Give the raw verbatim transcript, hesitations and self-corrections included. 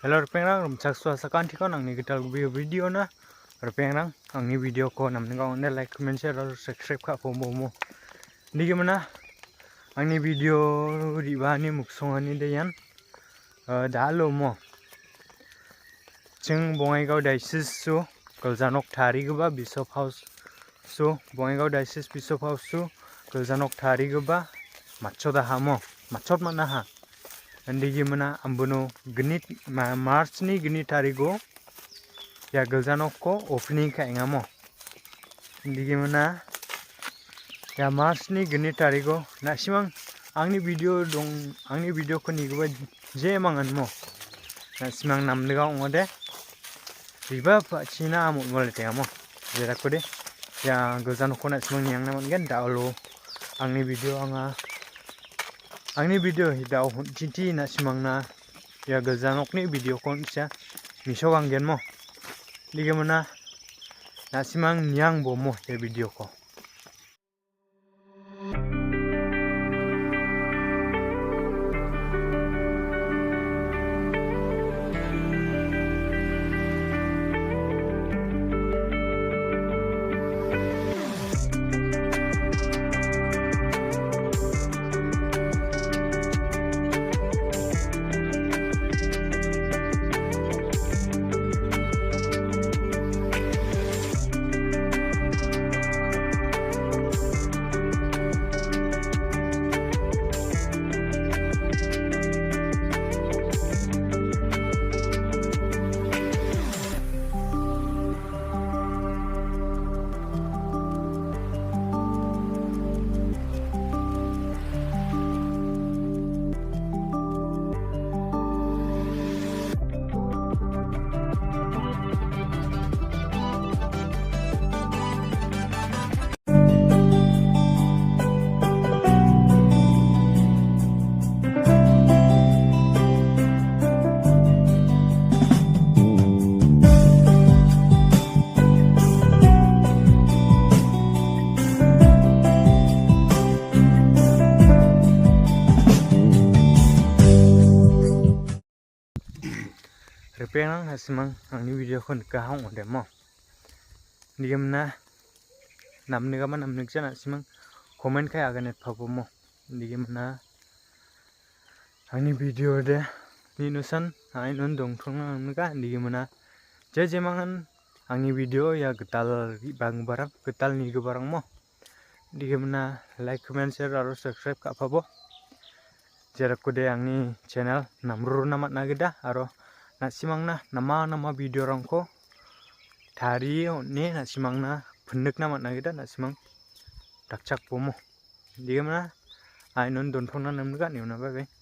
Hello, ripengrang, rimchaksoa sakantikon angni gital video-na. Ripengrang, angni video-ko namninga ong·ode like, comment, share, aro subscribe ka·bomo. Nigimin angni video re·baani miksonganide ian, eh, da·alo mo. Ching Bongaigaon Diocese-o gilja nok tarigipa Bishop House-o, Bongaigaon Diocese Bishop House-o gilja nok tarigipa matchotaha mo, matchot man·aha. Indigimin ambuno gnit ma-, March-ni gnit tarigo ia gilja nokko opening ka·enga mo. Indigimin ia March-ni gnit tarigo na·simang angni video dong-, angni video-ko nigipa jemangan mo. Na·simang namniga ong·ode. Riba pa-, china amo mo letengamo. Jerakode. Ia gilja nokko na·simang niangna man·gen. Da·alo angni video anga, angni video da·o hon·titi na·simangna ia gilja nokni video-ko on·tisa misok anggenmo. Nigimin na·simang niangbomo ia video-ko. Ripengrang na·simang angni video-ko nikaha ong·odemo. Nigimin namnigama namnikja na·simang comment kai aganetpabomo. Nigimin angni video-de ninosan ainon dongtongna namnika. Nigimin je jemangan angni video ia gital re·banggiparang, gital nigiparangmo. Nigimin like, comment, share aro subscribe ka·pabo. Jerakode angni channel namruruna man·a gita aro na·simangna nama nama video-rangko tarie on·e na·simangna pinikna man·a gita na·simang dakchakbomo. Nigimin ainon dongtongna namnika, niuna bye bye.